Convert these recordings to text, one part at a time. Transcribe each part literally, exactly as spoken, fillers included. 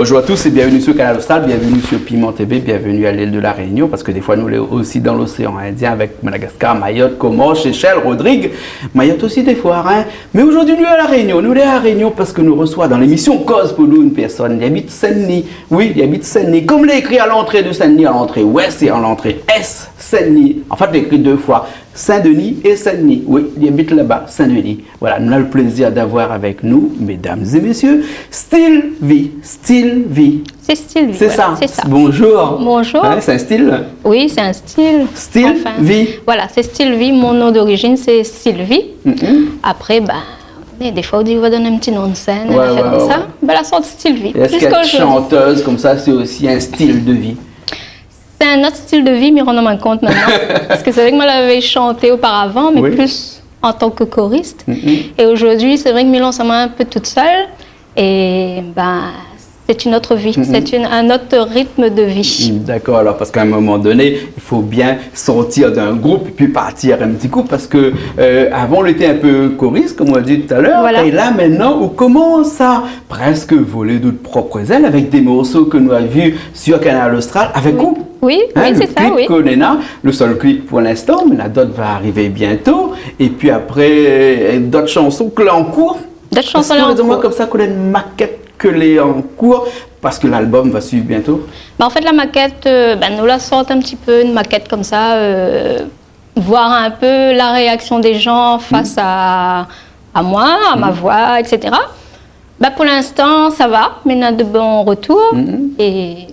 Bonjour à tous et bienvenue sur Kanal Austral, bienvenue sur Piment T V, bienvenue à l'île de la Réunion, parce que des fois nous lé osi dan l'océan Indien avec Madagascar, Mayotte, Comores, Seychelles, Rodrigues, Mayotte aussi des fois, hein. Mais aujourd'hui nou lé La Réunion, nou lé La Réunion parce que nou resoi dan l'émission Koz pou nou in pèrsone, li abit Sin-Dni. Oui, li abit Sin-Dni. Kom lé ékri a l'antré de Sin-Dni, a l'antré ouès é a l'antré ès, Sin-Dni. An fèt, lé ékri dé foi, Saint-Denis et Saint-Denis. Oui, li abit laba, Sin-Dni. Voilà, nou na le plézir d'avoir avèk nou, mesdames et messieurs, Stilvi. Stilvi. C'est Stilvi, voilà, c'est ça. Bonjour. Bonjour. Hein, c'est un style ? Oui, c'est un style. Stilvi. Enfin, voilà, c'est Stilvi. Mon nom d'origine, c'est Sylvie. Mhm. Après, ben, mé défoi ou di, ou va donn in ti nom de scène, ouais, in afèr konmsa. Ouais. Ben, la sort Stilvi. Et est-ce qu'être chanteuse comme ça, c'est aussi un style de vie ? C'est un autre style de vie, mi rann amoin kont maintenant. Parce que c'est vrai que moi, j'avais chanté auparavant, mais plus en tant que choriste. Mhm. Et aujourd'hui, c'est vrai que mi lans amoin un peu toute seule. Et ben, c'est une autre vie, c'est une, un autre rythme de vie. Mm, d'accord, alors, parce qu'à un moment donné, il faut bien sortir d'un groupe et puis partir un petit coup, parce que, euh, avant, on était un peu choriste, comme on a dit tout à l'heure, et là, maintenant, on commence à presque voler de nos propres ailes avec des morceaux que nous avons vus sur Kanal Austral, avec vous. Oui, oui, c'est ça, oui. Hein, le clip Konena, le seul clip pour l'instant, mais la dot va arriver bientôt. Et puis après, euh, d'autres chansons que l'on court. D'autres chansons en cours. Est-ce que, dis-moi comme ça, que les maquettes ke lé an kour, parske l'album va suiv bientôt ? Bah, en fait, la maquette, euh, ben, nou la sort un petit peu une maquette comme ça, euh, voir un peu la réaction des gens face à, à moi, à ma voix, et cetera. Bah, pour l'instant, ça va, mi néna de bons retours. Et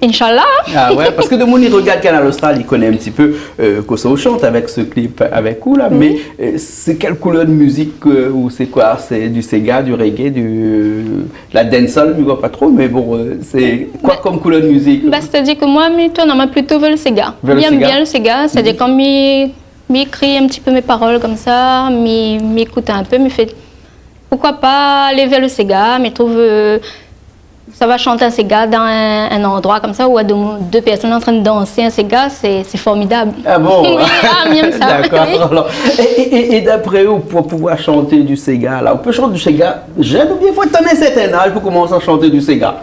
Inch'Allah. Ah ouais, parske demoun i regard Kanal Austral, i koné in ti pé, euh, kosa ou shant avèk se clip avèk ou la, mé, euh, sé kèl koulèr de mizik, euh, ou sé koi ? Sé du séga, du reggae, du, la dancehall, mi voi pa tro, mé bon, euh, sé koi kom koulèr de mizik ? Bah, c'est-à-dire que moi, mi tourn amoin plutôt vers le séga. Vers le séga ? Mi èm bien le séga, c'est-à-dire kan mi, mi ékri in ti pé mes paroles comme ça, mi, mi ékout in pé, mi fé, pourquoi pas aller vers le séga, mi trouv, euh, sa va shant in séga dan in, in androi konmsa, ou a dé, dé pèrsone an trin de dansé in séga, sé, sé formidab. Ah bon ? Oui, ah, mi èm sa. D'accord. Oui. Alors, et, et, et, et d'après vous, pour pouvoir chanter du séga, là, on peut chanter du séga jeune ou bien faut attendre un certain âge pour commencer à chanter du séga ?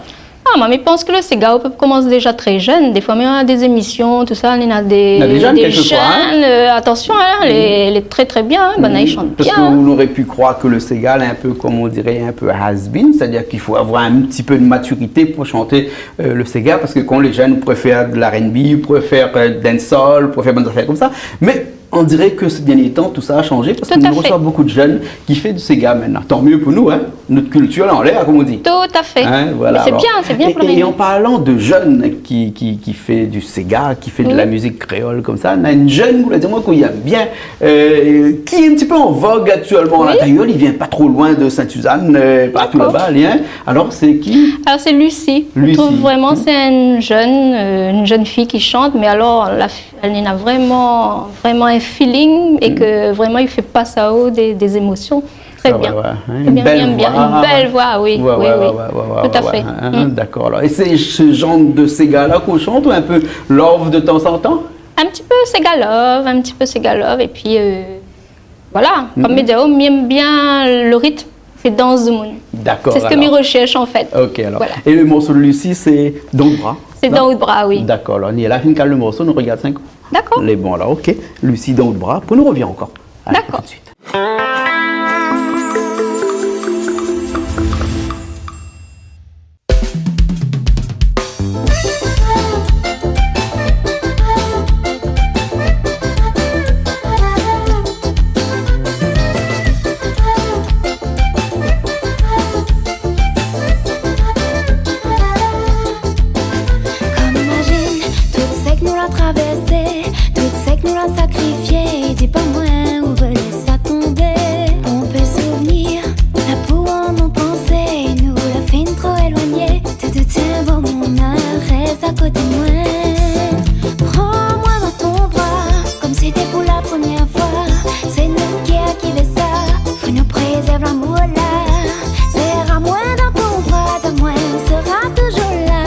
Ah, moin, mi pans ke le séga, ou pé komansé déja très jeune. Défoi, mi voi dan dé zémisyon, tousa, néna dé, néna dé jeunes, hein, quelquefois, hein. Euh, attention, hein, lé, lé très, très bien, hein, banna i shant bien, hein. Parce qu'on aurait pu croire que le séga, là, un peu, comme on dirait, un peu has-been, c'est-à-dire qu'il faut avoir un petit peu de maturité pour chanter, euh, le séga, parce que quand les jeunes préfèrent de l'R and B, ils préfèrent, euh, dancehall, préfèrent bann zafèr konmsa. Mais on dirait que ces derniers temps, tout ça a changé, parce qu'on reçoit beaucoup de jeunes qui font du séga maintenant. Tout à fait. Tant mieux pour nous, hein. Notre culture, là, en l'air, comme on dit. Tout à fait. Hein, voilà, alors. Mais c'est bien, c'est bien pour le... Et, et en parlant de jeunes qui, qui, qui fait du séga, qui fait de la musique créole comme ça, on a une jeune, vous l'avez dit, moi, qu'on aime bien, euh, qui est un petit peu en vogue actuellement, là. Oui. D'ailleurs, il vient pas trop loin de Sainte-Suzanne, euh, partout là-bas, hein. D'accord. Alors, c'est qui ? Alors, c'est Lucie. Lucie. Je trouve vraiment, c'est une jeune, euh, une jeune fille qui chante, mais alors, la fi-, elle en a vraiment, vraiment un feeling et que vraiment, il fait passer à haut des, des émotions. Très bien. Ah ouais, ouais, hein. Très bien, bien, bien. Une belle voix. Une belle voix, oui, oui, oui. Ouais, ouais, ouais. Tout à fait. Hein, d'accord, alors. Et c'est ce genre de séga-là qu'on chante ou un peu love de temps en temps ? Un petit peu séga love, un petit peu séga love, et puis, euh, voilà. Comme mi di aou, mi èm bien le rythme, sé dans le monde. D'accord, alors. C'est ce que mi recherche, en fait. Ok, alors. Voilà. Et le morceau de Lucie, c'est Dans out bra ? C'est Dans out bra, oui. D'accord, alors, ni la fin kal le morceau, nou regard sa in kou. D'accord. Lé bon, alors, ok. Lucie, Dans out bra, pou nou revien ankor. Allez, à tout de suite. D'accord. Kom imazine tout sak nou la travèrsé, tout sak nou la sakrifié, di pa moin ou vé lès sa tonbé. On pé souvnir, la pou an mon pansé, nou la fine tro éloigné. Tout, tout sé bon, mon nar, rès a koté moin. Pran moin dan ton bra, kom si té pou la promièr foi. Sé nout kèr ki vé sa, fo nou prézèrv lamour la. Sèr amoin dan ton bra, di amoin ou sra toujour la.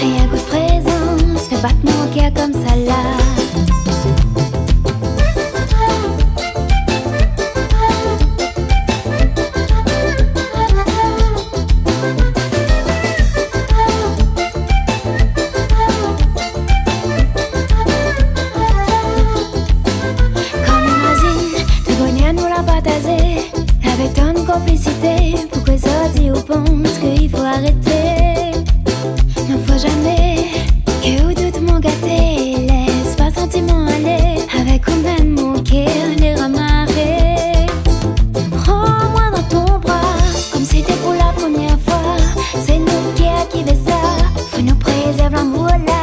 Rienk out prézans fé bat mon kèr konmsa la. Pans ke i fo arété. Non, fo zamé ke ou dout mon gaté. Lès pa santiman alé. Avèk ou mèm mon kèr lé ramaré. Pran amoin dan ton bra, konm si té pou la promièr foi. Sé nout kèr ki vé sa. Fo nou prézèrv lamour la.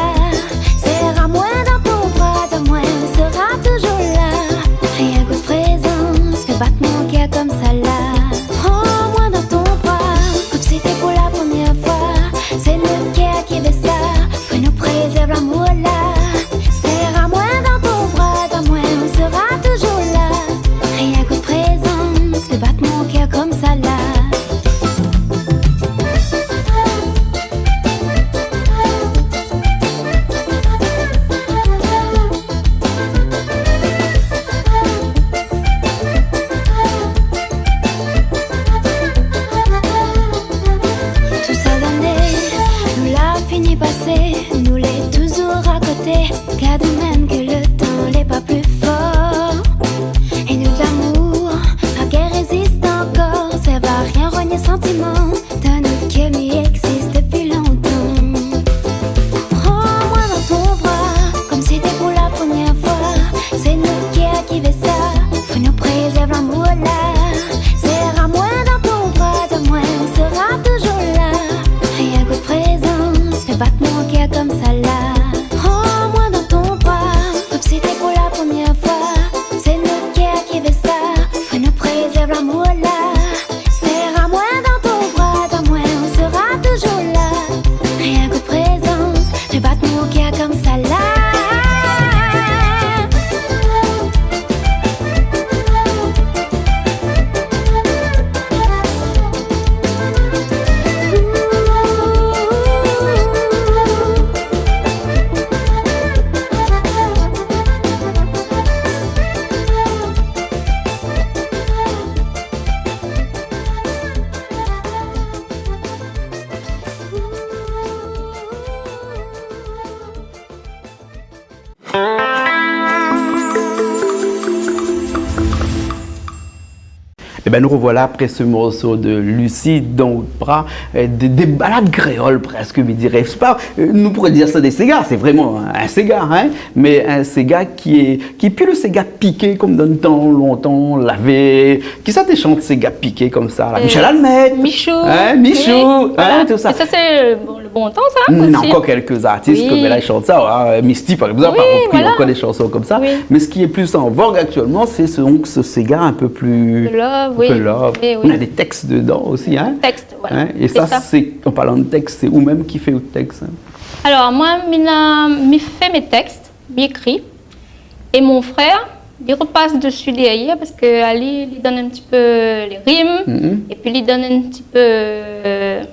Sèr amoin dan ton bra, di amoin ou sra touzour la. Rienk out prézans fé bat mon kèr konmsa la. Pran amoin dan ton bra, konm si té pou la promièr foi. Sé nout kèr ki vé sa, fo nou prézèrv lamour la. Sèr amoin dan ton bra, di amoin ou sra touzour la. Rienk out prézans fé bat mon kèr konmsa la. Tout sa zané nou la fini pasé, nou lé touzour a koté. Gard ou mèm ke le tan lé pa pli for. É nout lamour pa gingn rézist ankor. Sèrv a rien renié santiman dan nout kèr mi égzis dopi lontan. Pran amoin dan ton bra, konm si té pou la promièr foi. Sé nout kèr ki vé sa, fo nou prézèrv lamour la. Sèr amoin dan ton bra, di amoin ou sra touzour la. Rienk out prézans fé bat mon kèr konmsa la. Pran amoin dan ton bra, konm si té pou la promièr foi. Sé nout kèr ki vé sa, fo nou prézèrv lamour la. Sèr amoin dan ton bra, di amoin ou sra touzour la. Rienk out prézans fé bat mon kèr konmsa la. Ében, nou rovoila apré se morso de Lucie dan out bra, euh, dé, dé balad kréol prèsk, mi diré. Sé pa, euh, nou pouré dir sa dé séga, sé vréman in séga, in, mé in séga ki lé, ki lé pi le séga piké konm dan tan lontan lavé. Kisa té shant séga piké konmsa la ? Euh, Michel Admette, Michou. In, Michou, oui, in, voilà. Tout sa. É sa, sé, euh, bon, le bon tan, sa, osi. Néna ankor kèlk artis konm la i shant sa, in, Misty, par égzanp, i repran ankor dé shanson konmsa. Oui. Mé sak lé pli an vog aktièlman, sé, sé donk se séga in pé pli, in pé love. Love, oui. Oui, oui. Néna dé tèks dedan osi, in. Tèks, voilà. In, é sa, sé, an parlan de tèks, sé ou mèm ki fé out tèks, in. Alor, moin, mi na, mi fé mé tèks, mi ékri. É mon frèr, li repas desi dèrièr parske ali, li donn in ti pé lé rim, épi li donn in ti pé, euh,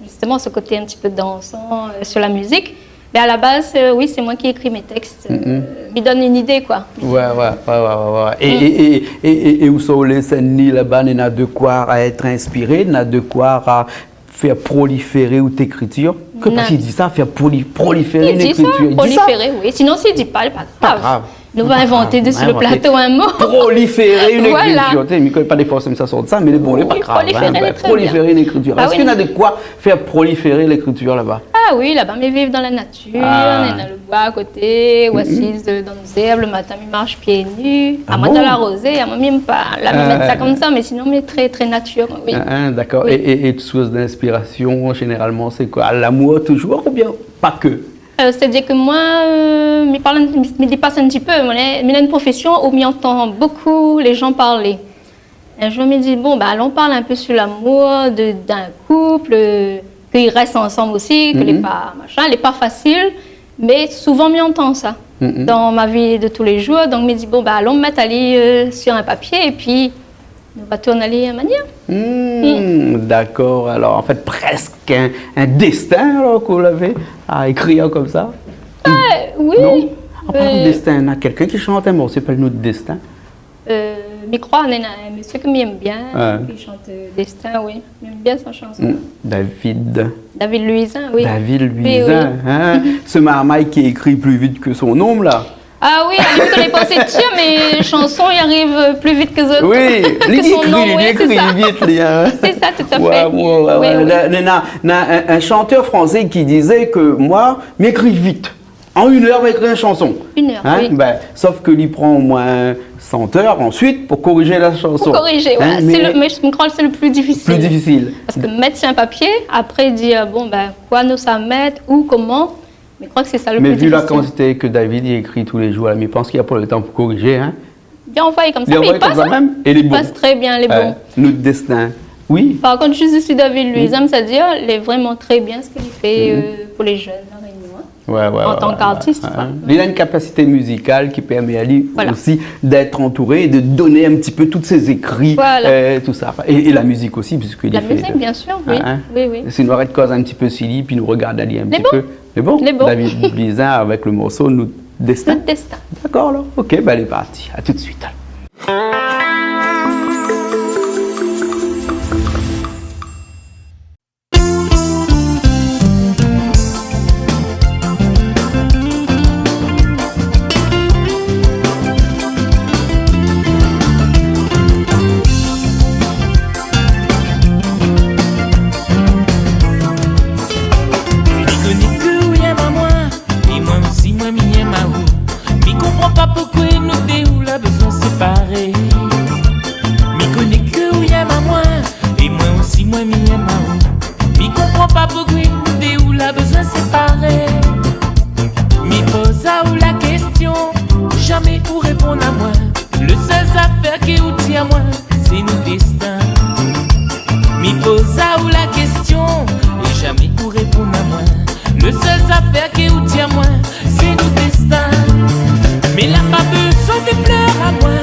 zisteman, se koté in ti pé dansan, euh, sur la mizik. Mé a la baz, euh, oui, sé moin ki ékri mé tèks, euh, mi donn in idé, koi. Ouais, ouais, ouais, ouais, ouais, ouais. É, é, é ousa ou lé, Sin-Dni laba, néna de koi a èt inspiré, néna de koi a fèr proliféré out ékritir. Ke pa si di sa, fèr proli-, proliféré in ékritir. I di sa, proliféré, oui. Sinon, si i di pa, lé pa grav. Pa grav. Nou va invant desi le plato in mo. Proliféré in ékritir. Voilà. Té, mi koné pa défoi sa sort sa, mé bon, lé pa grav, in. Oui, proliféré in ékritir. Èske néna de koi fèr proliféré lékritir laba ? Ah oui, laba, mi viv dan la natir, néna le boi a koté, ou asiz, euh, dan zèrb, le matin, mi marsh pié ni. Ah bon ? Amoin, dan la rozé, amoin, mi èm pa la, mi mèt sa konmsa, mé sinon, mi lé trè, trè natir, oui. Ah, ah, dakor. Oui. É, é, é out sours d'inspirasion, zénéralman, sé koi ? Lamour touzour oubien pa ke ? Euh, sétadir ke moin, euh, mi parl, mi, mi dépas in ti pé. Moin, mi na in profésion ousa mi antann bonpé lé jan parlé. In zour, mi di, bon, bin, alon parl in pé sur lamour de, d'in koup, euh, ke i rès ansanm osi, ke lé pa, machin, lé pa fasil, mé souvan mi antann sa dan ma vi de tou lé zour. Donk, mi di, bon, bin, alon mèt ali, euh, sur in papié, épi nou va tourn ali in manièr. Hmm, dakor. Alor, an fèt, prèsk in, in déstin, alor, ke ou lavé a ékrir konmsa. Euh, oui. Non ? An parlan de déstin, néna kèlkin ki shant in morso i apèl nou Déstin. Euh, mi kroi, néna in mésyé ke mi èm bien, ki shant, euh, Déstin, oui. Mi èm bien son shanson. Hmm, David. David Louisin, oui. David Louisin, in ? Se marmay ki ékri pli vit ke son nonb, la. Ah oui, a la limit, ou lé pansé tir, mé shanson i ariv pli vit ke zot. Oui, ke li son ékri, non, li oui, sé ékri sa. Vit, li, hein. Sé sa, tout à fait. Ouais, ouais, ouais, oui, ouais. Oui. Na, na, na, na in, in shanteur fransé ki dizé ke moin, mi ékri vit. An inn èr, mi ékri in shanson. Inn èr, hein, oui. Ben, sof ke li pran omoin sent èr ansuit pou korizé la shanson. Pou korizé, ouais. Hein, sé mé le, mé mi kroi ke sé le pli difisil. Pli difisil. Parske mèt si in papié, apré dir, bon, ben, koi nou sa mèt, ou koman, mi kroi ke sé sa le pli difisil. Mé vu la kantité ke David i ékri tou lé zour, la, mi pans ke li na pa le tan pou korizé, hein. Bien anvoyé konmsa, mé li anvoy konmsa mèm, é lé bon. Li pas trè bien, lé bon. Ouais, nout dèstin. Oui. Par kont, zis dési David Louisin, mm, sa di, lé vréman trè bien sak li fé, mm, euh, pou lé jenn La Rényon, hein. Ouais, ouais, ouais, ouais, ouais. An tan k'artis, koi. Li na in kapasité mizikal ki pèrmé ali osi d'èt antouré é de doné in ti pé tout sé zékri, euh, tout sa. Voilà. É, é la mizik osi, puiske li fé... La mizik, bien sir, oui. Hein, hein. Oui, oui. Si nou arèt koz in ti pé si li, pi nou rogard ali in ti pé. Lé bon. Lé bon. Lé bon. David Louisin avèk le morso Nout dèstin. Nout dèstin. Dakor, alor. Ok, ben, lé parti. A tout de suit. Mi koné ke ou i èm amoin, é moin osi, moin, mi èm aou. Mi konpran pa poukoué nou dé ou la bezoin séparé. Mi koné ke ou i èm amoin, é moin osi, moin, mi èm aou. Mi konpran pa poukoué nou dé ou la bezoin séparé. Mi poz aou la késtion, zamé ou réponn amoin. Le sèl zafèr ke ou di amoin, sé nout dèstin. Mi poz aou la késtion, é zamé ou réponn amoin. Le sèl zafèr ke ou di amoin, sé nout dèstin. Mé la pa bezoin fé plèr amoin,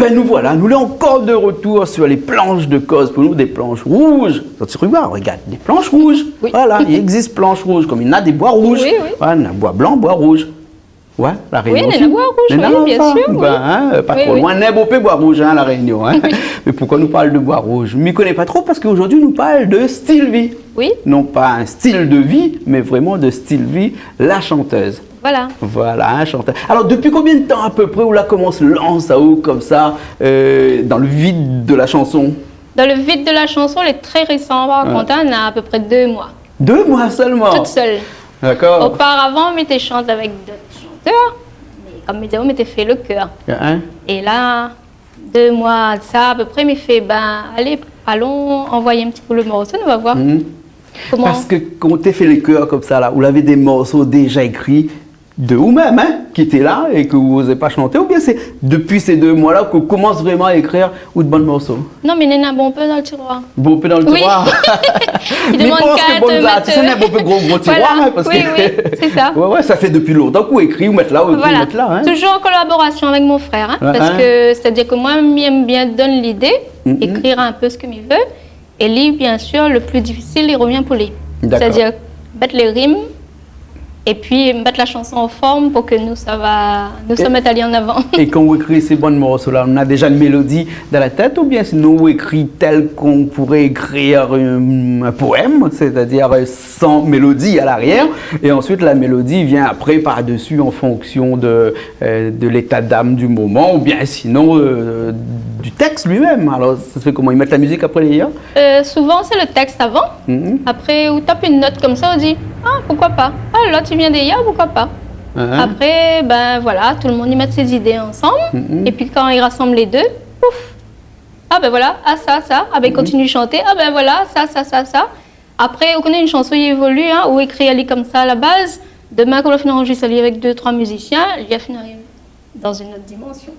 É nou voila, nou lé ankor de retour sur les planches de Koz pou nou, des planches rouges. Sa sé rigolo, regard, des planches rouges. Oui. Voila, i égzis planches rouges, konm néna des bois rouges. Oui, oui. Voila, néna bois blanc, bois rouge. Oué, La Rényon osi. Oui, néna bois rouge, néna, oui, bien sir, oui. Bin, in, pa tro loin, néna bonpé bois rouge, in, La Rényon, in. Mé poukoué nou parl de bois rouge ? Mi koné pa tro, parske zordi nou parl de Stilvi. Oui. Non pa in stil de vi, mé vréman de Stilvi, la chanteuse. Voila. Voila, in, chanteuse. Alor, dopi konbien de tan a pe pré ou la komans lans aou konmsa, euh, dan le vid de la shanson ? Dan le vid de la shanson, lé tré résan, par kont, in, na a pe pré dé moi. Dé moi solman ? Tout sèl. Dakor. Oparavan, mi té shant avèk dot shantèr, mé konm mi di aou, mi té fé le kèr. In ? É la, dé moi de sa, a pe pré, mi fé, bin, alé, alon anvoy in ti kou le morso, nou va voir koman. Parske kan ou té fé le kèr konmsa la, ou lavé dé morso déza ékri de ou mèm, in, ki té la é ke ou ozé pa shanté, oubien sé dopi sé dé moi la ke ou komans vréman ékrir out bann morso ? Non, mé néna bonpé dan le tiroir. Bonpé dan le tiroir. Oui. Mi pans ke bann zartis néna bonpé gro, gro tiroir, in, parske... Voila. Oui, oui, sé sa. Oué, oué, sa fé dopi lontan ke ou ékri, ou mèt la, ou ékri, ou mèt la, in. Voila. Touzour an kolaborasion avèk mon frèr, in, parske, sétadir ke moin, mi èm bien donn lidé, ékrir in pe sak mi vé. É li, bien sir, le pli difisil, li revien pou li. Dakor. Sétadir, mèt le rim, épi mèt la shanson an form pou ke nou, sa va, nou sa mèt ali an avan. É kan ou ékri sé bann morso la, ou na déza in mélodi dan la tèt, oubien sinon ou ékri tèl ke ou pouré ékrir in, in poèm, sétadir, euh, san mélodi a larièr, é ansuit la mélodi i vien apré par desi an fonksion de, euh, de léta d'am du moman, oubien sinon, euh, du tèks li mèm. Alor, sa sé koman, i mèt la mizik apré, dayèr ? Euh, souvan, sé le tèks avan. Apré, ou tap in not konmsa, ou di, ah, poukoué pa ? Ah, lot i vien dèrièr, poukoué pa ? Apré, bin, voila, tout le moun i mèt sé zidé ansanm. Épi kan i rasanm lé dé, pouf ! Ah, bin voila, ah, sa, sa. Ah, bin, i kontinié shanté. Ah, bin voila, sa, sa, sa, sa. Apré, ou koné, in shanson i évoli, in, ou ékri ali konmsa a la baz. Domin, kan ou la fine anrozistr ali avèk dé, troi mizisien, li la fine ariv dan in not dimansion.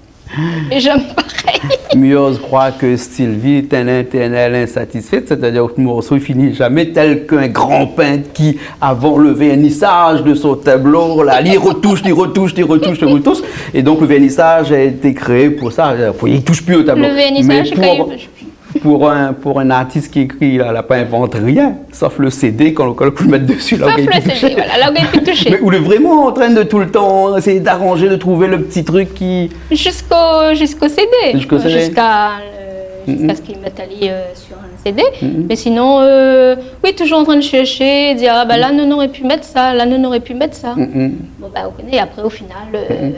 Mé zamé parèy. Mi oz kroir ke Stilvi té in étèrnèl insatisfé, sétadir ke le morso i fini zamé, tèl ke in gran pint ki, avan le vernisaz de son tablo la, li retoush, li retoush, li retoush, li retoush. É donk le vernisaz la été kréé pou sa, pou li toush pi o tablo. Le vernisaz, mé sé pou kan i toush pi. Pou in, pou in artis ki ékri, la, la pa invant rien, sof le CD, kan, kan ou mèt desi, la, ou gingn pi toushé. Sof le CD, voila, la, ou gingn pi toushé. Mé ou lé vréman antrin de toultan éséy aranzé, trouv le ti truk ki... Ziska, ziska o CD. Ziska o CD. Ziska, euh, ziska sak i mèt ali, euh, sur in CD. Mé sinon, euh, oui, touzour antrin shèrshé, dir, ah, bin la, nou noré pi mèt sa, la, nou noré pi mèt sa. Bon, bin, ou koné, apré, o final, euh,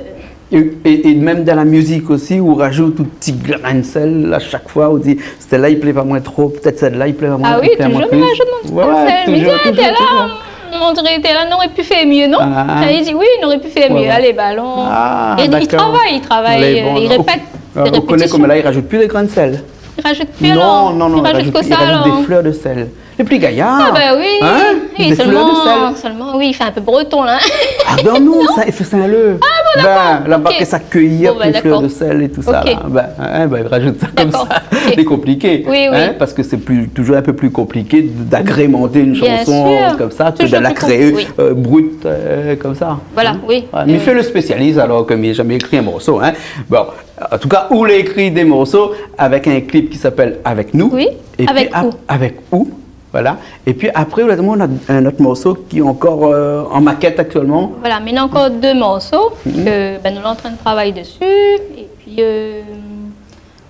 É, é, é mèm dan la mizik osi, ou razout out ti grin sèl, a shak foi, ou di, sèl-la i plé pa moin tro, pétèt sèl-la i plé pa moin, i plé pa moin plis. Ah oui, touzour mi razout mon ti grin sèl. Oué, oué, touzour, touzour, touzour. Mi di, ah, té la, mon grin té la, noré pi fé myé, non ? Ah. É li di, oui, noré pi fé myé. Oué, oué. Alé, ba, alon. Ah, dakor. É li travay, li travay, euh, li répèt, dé répétision. Ou koné konm la, i razout pi de grin sèl. I razout pi, alor. Non, non, non, i razout pi, i razout dé flèr de sèl. Lé pli gayar. Ah, bin oui. In ? Dé flèr de sèl. Solman, solman, oui, i fé in pe breton, la. Ah, bin non, sa, i fé Saint-Leu. Ah, bon, dakor. Bin, laba, OK. Ke sa kèyir, bon, bin, dé flèr de sèl é tousa, la. Dakor. Bin, in, bin, i razout sa konmsa. Dakor. OK. Lé konpliké. Oui, oui. In, parske sé pli, touzour in pe pli konpliké d-, d'agrémanté in shanson konmsa ke de la kréé, euh, brut, euh, konmsa. Bien sir. Touzour. Voila, oui. Oué, mé fé le spésialis, alor ke mi la zamé ékri in morso, in. Bon, an tou ka, ou la ékri dé morso avèk in klip ki apèl Avèk nou. Oui, Avèk ou. Épi ap-, Avèk ou. Voila. Épi apré, ou la, ou na in ot morso ki lé ankor, euh, an makèt aktièlman. Voila, mé néna ankor dé morso ke, bin, nou lé antrin travay desi. Épi, euh,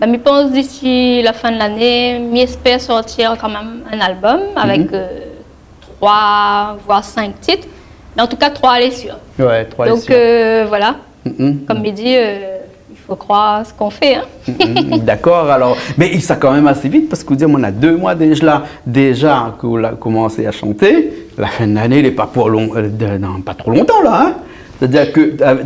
bin, mi pans d'isi la fin de lané, mi éspèr sortir kan mèm in albom avèk, euh, troi, voir sink tit. Mé an tou ka, troi lé sir. Oué, troi lé sir. Donk, euh, voila. Konm mi di, euh, i fo kroir sak i fé, in. Dakor, alor. Mé sa kan mèm asé vit, parske ou di, moin na dé moi déza, déza ke ou la komansé a shanté. La fin de lané, lé pa pou lon-, euh, de, non, pa tro lontan, la, in. Sétadir ke, euh,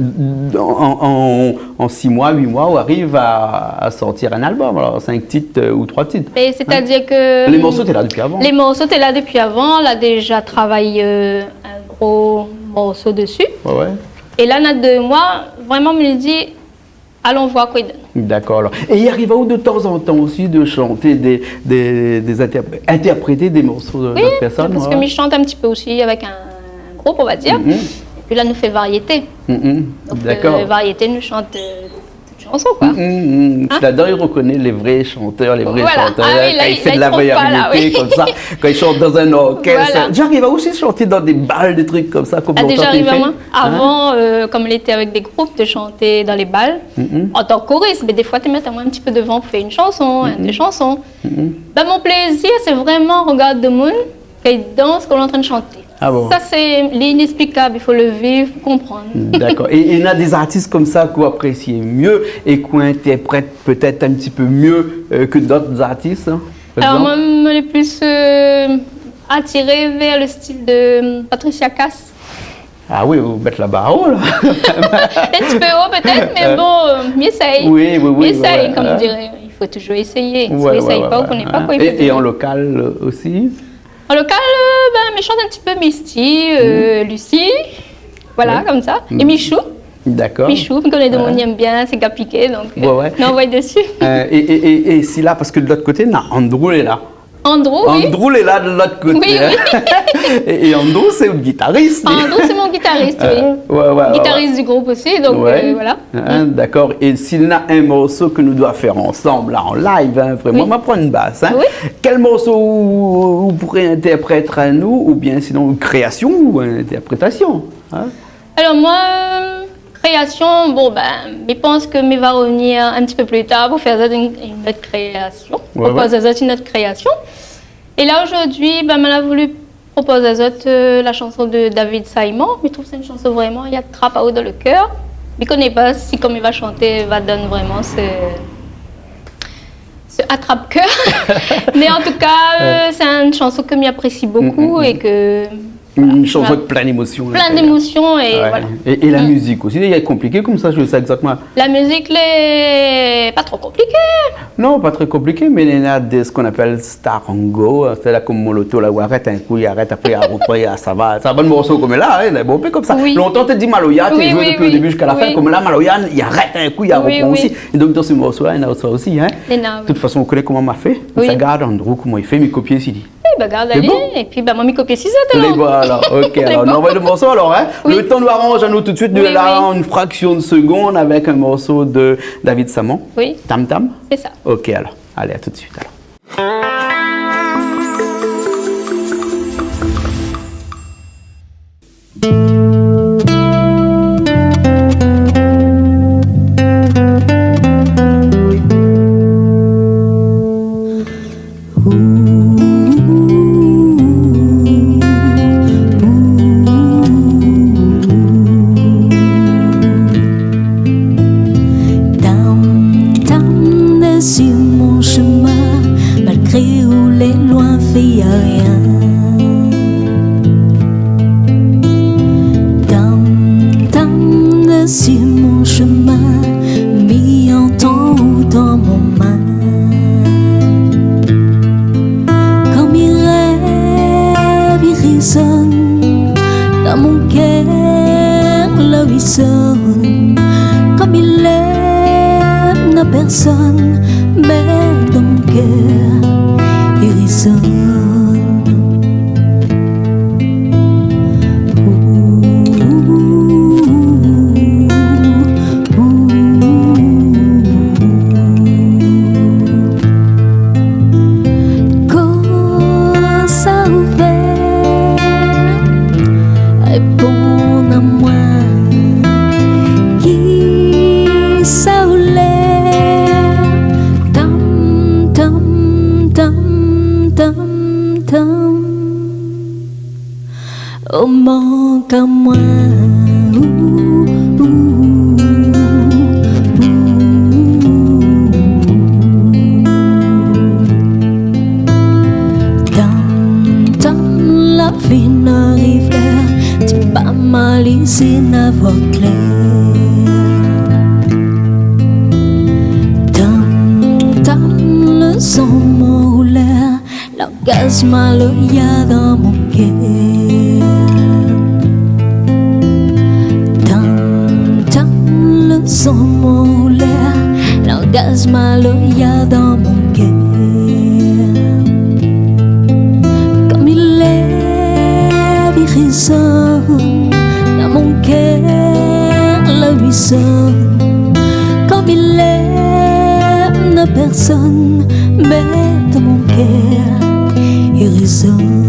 an, an, an, an sis moi, uit moi, ou ariv a, a sortir in albom. Alor, sink tit, euh, ou troi tit. Mé sétadir ke lé morso té la dopi avan. Lé morso té la dopi avan, la déza travay, euh, in gro morso desi. Oué, oué. É la, na dé moi, vréman, mi di, alon voir kosa i donn. Dakor, alor. É i ariv aou de tan zan tan osi de shanté dé, dé, dé intèrp-, intèrprété dé morso de, d'ot pèrsone, oué. Oui, parske mi shant in ti pe osi avèk in group, on va dir. Épi la, nou fé variété. Donk, euh, variété, nou shant, euh, tout shanson, koi. Mm, mm, mm. Hein ? Ladan, i rekoné lé vré shantèr, lé vré shantèr, kan i fé de la vérité konmsa, kan i shant dan in orkès. Voilà, ah oui, la, i, la, i tronp pa, la, oui. Voilà. Ou ariv osi shant dan dé bal, dé trik konmsa, konm lontan té i fé ? Ah, déza ariv amoin. Hein ? Avan, euh, konm lété avèk dé group, té shant dan lé bal, an tan ke korist, mé défoi, té mèt amoin in ti pé dovan pou fé in shanson, in dé shanson. Mm, mm. Bin, mon plézir, sé vréman rogard demoun, kan i dans, kan ou lé antrin de shanté. Ah bon ? Sa, sé, lé inèksplikab, i fo le viv pou konprann. Dakor. É, é néna dé zartis konmsa ke ou apresié myé é ke ou intèrprèt pétèt in ti pé myé, euh, ke dot zartis, hein, par égzanp ? Alor, moin, moin lé plis, euh, atiré vèr le stil de, euh, Patricia Kass. Ah oui, ou mèt la bar o, la. In ti pé o, pétèt, mé bon, euh, mi éséy. Oui, oui, oui, ouais, ouais. Mi éséy, konm diré, i fo touzour éséyé. Si ou éséy pa, ou koné pa koi i fo fèr. É, é an lokal, euh, osi ? An lokal, euh, bin, mi shant in ti pé Misty, euh, Lucie, voilà, konmsa. É Michou. Dakor. Michou, mi koné demoun i èm bien, sé Gapiké, donk, euh, mi anvoy dési. Euh, é, é, é, é si la, parske de lot koté, néna Andrew lé la. Andrew, oui. Andrew lé la de lot koté, hein. Oui, oui. É, é Andrew, sé out gitaris, li. Andrew, sé mon gitaris, oui. Euh, ouais, ouais, ouais, ouais. Gitaris du group osi, donk, euh, voilà. Hein, dakor. É si néna in morso ke nou doi fèr ansanm, la, an live, hein, vréman, ma pran in bas, hein. Oui. Kèl morso ou, ou pouré intèrprèt anou, oubien sinon in kréasion ou in intèrprétasion, hein ? Alor, moin, euh, kréasion, bon, bin, mi pans ke mi va revenir in ti pé pli tar pou fé azot in, in ot kréasion, propoz azot in ot kréasion. É la, zordi, bin, moin la voulu propoz azot, euh, la shanson de David Simon. Mi trouv sé in shanson vréman, i atrap aou dan le kèr. Mi koné pa si, konm i va shanté, va donn vréman se, se atrap-kèr. Mé an tou ka, euh, sé in shanson ke mi aprési bokou é ke, voilà, in shanson avèk plin d'émosion, plin d'émosion é voilà. É, é la mizik osi, lé konpliké konmsa, mi sa égzaktoman. La mizik lé pa tro konpliké. Non, pa tro konpliké, mé néna dé, sak i apèl start and go, hein, sé la konm mon loto la, ou arèt in kou, i arèt, apré i ropran, i, sa va, sa va, in morso konm la, hein, bon, in pé konmsa. Oui. Lontan, té di maloya, té zoué dopi le débu ziska la fin, konm la, maloya, i arèt in kou, i ropran osi. Oui, oui. É donk, dan se morso la, néna sa osi, hein. Néna, oui. De tout fason, ou koné koman ma fé ? Oui. Sa gard Andrew, koman i fé, mi kopié, si li. Eh ben, gard ali, épi, ben, moin, mi kopié si zot, alor. Lé bon, alor. Ok, alor, nou anvoy le morso, alor, hein. Oui. Le tan nou aranz anou tout de suit, nou la, an in fraksion de segonn, avèk in morso de David Simon. Oui. Tam Tam. Sé sa. Ok, alor. Alé, a tout de suit, alor. Tam tam, desi mon shemin, malgré ou lé loin, fé arien. Tam tam, desi mon shemin, mi antann ou dan mon min. Kan mi rèv, i résonn dan mon kèr, la i résonn. Kan mi lèv, na pèrsonn, mé dan mon kèr, i résonn. Kosa ou vé, réponn amoin. Kisa ou lé, tam tam, tam tam, tam. Ou mank amoin. Ou, ou, ou, ou. Tam tam, la vi na riv lèr, ti pa maliz na vwa klèr. Tam tam, le son mon roulèr, langaz maloya dan mon kèr. Tam tam, le son mon roulèr, langaz maloya dan mon kèr. Kan mi lèv, i résonn dan mon kèr, la i résonn. Kan Il aime personne, mais dans mon cœur, il résonne.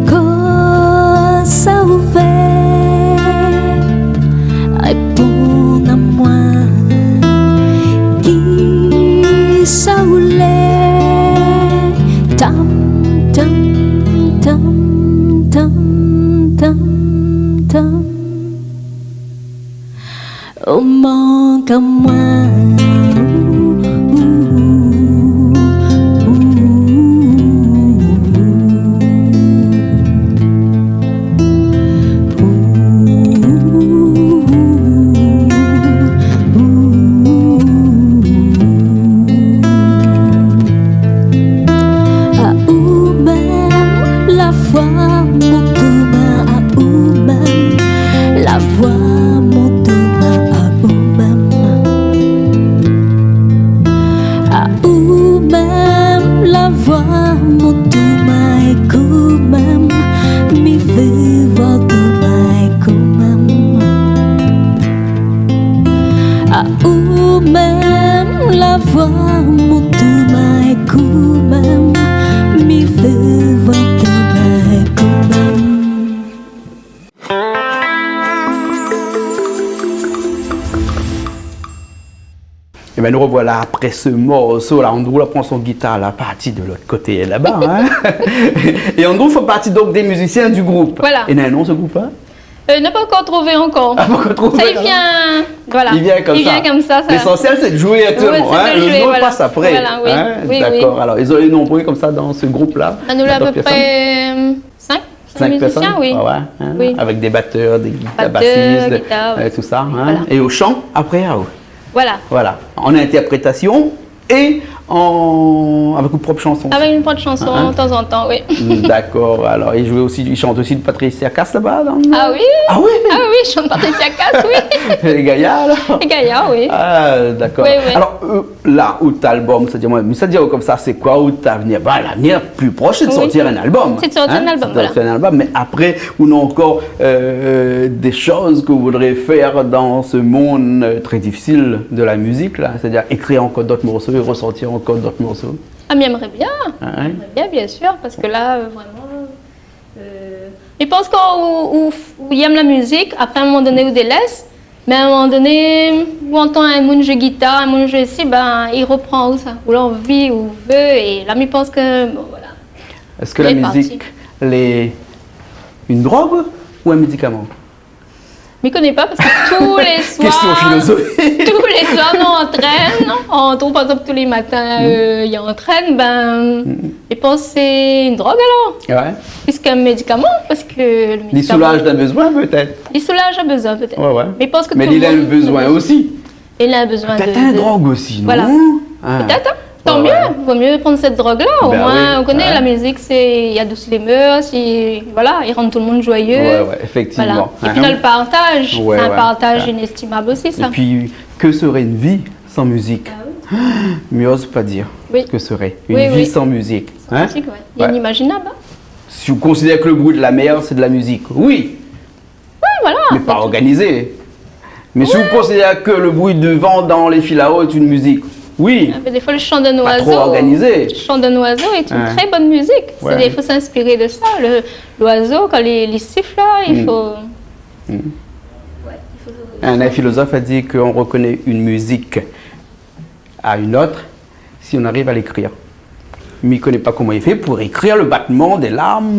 Kosa ou vé, réponn amoin. Kisa ou lé? Tam, tam, tam. Ou mank amoin. A ou mèm, la voi mon doulèr, a ou mèm, la voi mon doulèr, a ou mèm. A ou mèm, la voi mon doulèr, é ou mèm, mi vé voir doulèr, é ou mèm. A ou mèm, la voi mon doulèr, é ou mèm, mi vé voir doulèr, é ou mèm. Ében, nou rovoila apré se morso-la. Andrew la pran son gitar, la parti de lot koté laba, in. É Andrew i fé parti donk dé mizisien du group. Voilà. É néna in non, se group-la ? Euh, na pa ankor trouvé ankor. A, pa ankor trouvé, in ? Sa i vien, voilà. I vien konmsa. I vien konmsa, sa. Lésansièl, sé de zoué aktièlman, in. Oui, sé de zoué, voilà. Le non i pas apré, in ? Voilà, oui, oui. Dakor. Alor, zot lé nonbré konmsa dan se group-la ? Bin, nou lé a pé pré, euh, sink. Sink mizisien, oui. Sink pèrsone ? A ouais, in ? Oui. Avèk dé batèr, dé gitar, basis, dé, gitar, euh, tout sa, in ? Voilà. É o shan, apré, a, ouais. Voilà. Voilà. An intèrprétasion é an, avèk out prop shanson osi. Avèk in prop shanson, in ? Tanzantan, oui. Dakor. Alor, i zoué osi, i shant osi Patricia Cass laba, non ? A oui. A oui ? A oui, i shant Patricia Cass, oui. Lé gayar, alor ? Lé gayar, oui. A, dakor. Oui, oui. Alor, euh, la, out album, sa i di amoin, mé sa i di amoin konmsa, sé koi out avnir ? Bin, l'avnir pli prosh, sé de sortir in album. Oui. Sé de sortir in album, voilà. In ? Sé de sortir in album, mé apré, ou néna ankor, euh, dé shoz ke ou voudré fèr dan se monn, euh, trè difisil de la mizik, la, sétadir ékrir ankor dot morso é resortir ankor dot morso ? A, mi èmré bien. A ouais ? Mi èmré bien, bien sir, parske la, euh, vréman, euh, mi pans kan ou, ou, ou èm la mizik, apré, a in moman doné, ou délès, mé a in moman doné, ou antann in moun zoué gitar, in moun zoué si, bin, i ropran ou sa, ou lanvi, ou vé, é la, mi pans ke, bon, voilà. Èske la mizik lé in drog ou in médikaman ? Mi koné pa, parske tou lé soir, késtion filozofik, tou lé soir, nou antrèn, an trouv, par égzanp, tou lé matin, euh, i antrèn, bin, mi pans sé in drog, alor. Ouais. Plis k'in médikaman, parske le médikaman... Li soulaz in bezoin, pétèt. Li soulaz in bezoin, pétèt. Ouais, ouais. Mé mi pans ke tout le moun na bezoin. Mé li na in bezoin osi. Li na bezoin de, de... Pétèt in drog osi, non ? Voilà. A. Pétèt, in ? Tan mié, vo mié pran sèt drog-la. Bin oui, in. Omoin, ou koné, la mizik, sé, i adous lé mèr, i, voilà, i rann tout le moun zoiyé. Ouais, ouais, éfèktivman. Voilà. É pi, néna le partaz, sé in partaz inestimab osi, sa. É pi, que serait une vie sans musique ? A oui. Mi oz pa dir. Oui. Que serait une vie sans musique, in ? Sans musique, ouais. Ouais. Inimaginab, in ? Si ou konsidèr ke le bri de la mèr, sé de la mizik, oui. Ouais, voilà. Mé pa organizé. Mé si ou konsidèr ke le bri du van dan lé fil a o lé in mizik, oui. A, mé défoi, le shan d'in oizo, pa tro organizé. Le shan d'in oizo lé in trè bone mizik. Ouais. Sé, i fo s'inspiré de sa. Le, loizo, kan li, li sif la, i fo, ouais, i fo... In, in filozof la di ke on rekoné in mizik a in ot si on ariv a lékrir. Mi koné pa koman i fé pou ékrir le batman dé larm,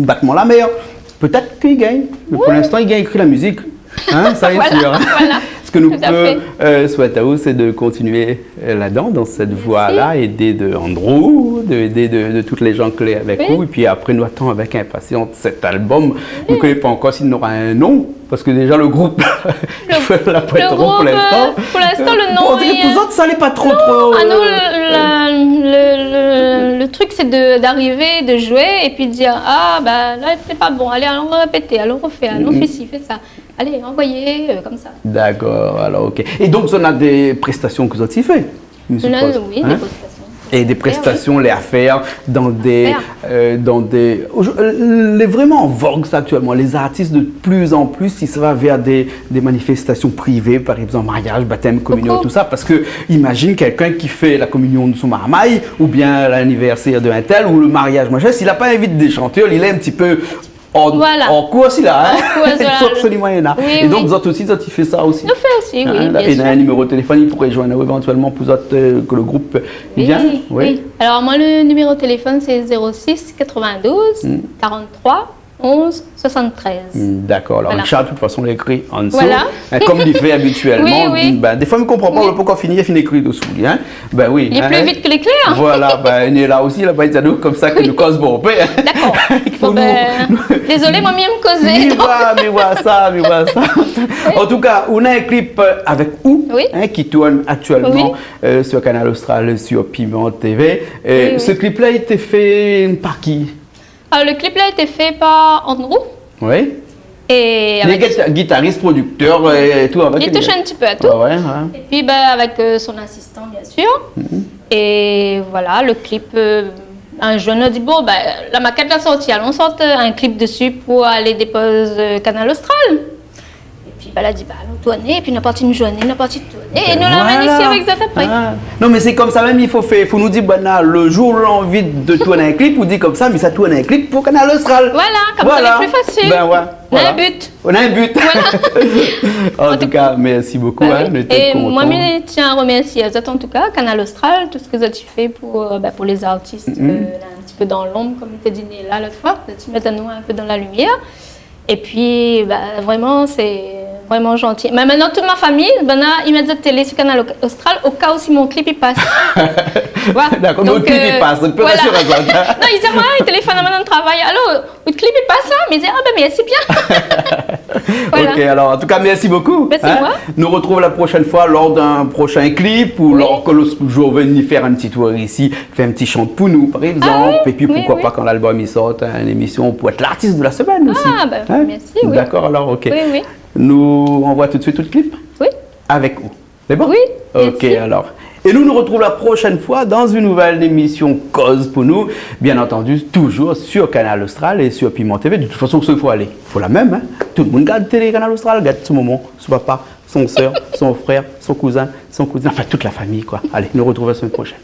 batman la mèr. Pétèt ke i gingn, mé pou linstan, i gingn ékri la mizik. In, sa lé sir. Voilà, voilà. Tout à fait. Sak nou pé, euh, souèt aou, sé de kontinié, euh, ladan, dan sèt voi-la, édé de Andrew, de, édé de, de tout lé jan ke lé avèk ou. Oui. É pi apré, nou atann avèk inpasians sèt album. Oui. Nou koné pa ankor si nora in non. Parske déza le group, le group, pou linstan, euh, pou linstan, le non, pou zot, sa lé pa tro, tro, a non, euh, le, le, le, le trik, sé de, d'arivé, de zoué, é pi dir, a, ba, la, sé pa bon, alé, alon répété, alon rofé, alon fé si, fé sa. Alé, anvoyé, euh, konmsa. Dakor, alor, OK. É donk, zot na dé prestasion ke zot i fé ? Mi supoz, oui, hein ? Des prestations. Et des prestations, les affaires, dans des, euh, dans des, euh, les vraiment en vogue, ça, actuellement. Les artistes, de plus en plus, ils se va vers des, des manifestations privées, par exemple, mariage, baptême, communion, tout ça. Parce que, imagine quelqu'un qui fait la communion de son marmaille, ou bien l'anniversaire d'un tel, ou le mariage, machin, s'il a pas invité des chanteurs, il est un petit peu An, voilà. An kours, la, hein ? An kours, voilà. Fo absoliman néna. Oui, oui. É donk, zot osi, zot i fé sa osi. Nou fé osi, oui, bien sûr. Hein, la, néna in niméro téléfone, i pouré zoinn aou évantièlman pou zot, euh, ke le group i vien. Oui, oui. Alors, moi, le numéro de téléphone, c'est zéro six quatre-vingt-douze quarante-trois onze soixante-treize. Hmm, d'accord. Alors, voilà. Richard, de toute façon, lé ékri an dsou. Voilà. Hein, konm li fé abitièlman. Oui, oui. Bin, défoi, mi konpran pa, ou la pankor fini, li la fini ékri dsou, hein. Bin oui, hein. Li lé pli vit ke léklèr. Voilà, bin, li lé la osi, la, bin, sé konmsa ke nou koz bonpé, hein. D'accord. Fo nou, dézolé, moin, mi èm kozé, donk. Mi voi, mi voi sa, mi voi sa. An tou ka, ou néna in klip, euh, avèk ou, hein, ki tourn aktièlman, euh, sur Kanal Austral, sur Piment TV. Oui, oui. Klip-la la été fé par ki ? Alors, le clip-là a été fait par Andrew. Oui. Et li lé guitariste, producteur, euh, et tout, avèk li. Li toush in ti pé a tout. Ouais, ouais. Et puis, bah, avec, euh, son assistant, bien sûr. Mhm. Et voilà, le clip, euh, in zour nou la di, bon, bah, la makèt la sorti, alon sort, euh, in clip dési pou alé dépoz, euh, Kanal Austral. Épi, bah, la di, bah, alon tourné, épi nou la parti in zourné, nou la parti tourné, é nou la amenn isi avèk zot apré. Ah. Non, mé sé konmsa mèm i fo fé. Fo nou di, bin, la, le zour ou la anvi de tourn in clip, ou di konmsa, mi sa tourn in clip pou Kanal Austral. Voilà, konmsa lé pli fasil. Bin ouais, voilà. Nou néna in but. Nou néna in but. Voilà. An tou ka, mèrsi bonpé, hein, nou té kontan. Bah oui. É moin, mi tien a remèrsié azot, an tou ka, Kanal Austral, tout sak zot i fé pou, euh, bah, pou lé zartis, euh, in ti pé dan lonb, konm té di Néla lot foi, zot i mèt anou in pé dan la limièr. Épi, bah, vréman, sé vréman zanti. Mé mintnan, tout mon famiy, bin, la, i mèt zot télé sur Kanal Austral, o ka ou si mon clip i pas. Voilà. D'accord, donk, out clip i pas, donk, euh, voilà. Non, i di amoin, ah, i téléfone amoin dan le travay. Alor, out clip i pas la ? Mi di, ah, bin, mèrsi bien. Voilà. Ok, alors, en tout cas, merci beaucoup, hein. Merci à moi. Nou retrouv la prochaine fois lors d'un prochain clip ou lors ke le jour venu fé in ti tour isi. Fé in ti shant pou nou, par exemple. Ah oui, oui, oui. Épi poukoi pa, kan lalbom i sort, in émision pou èt l'artiste de la semaine aussi. Ah, bah, merci, oui. Hein ? D'accord, alors, ok. Oui, oui. Nou anvoi tout de suite out clip ? Oui. Avèk ou. Sé bon ? Oui, bien sûr. Ok, alors. É nou, nou retrouv la prochaine fois dans une nouvelle émission Koz pou nou, bien entendu, toujours sur Kanal Austral et sur Piment TV. De toute façon, sé fo alé, fo la mèm, hein. Tout le moun i gard télé Kanal Austral, gard son momon, son papa, son sèr, son frèr, son kouzin, son kouzine, enfin, toute la famille, quoi. Allez, nou retrouv la semaine prochaine.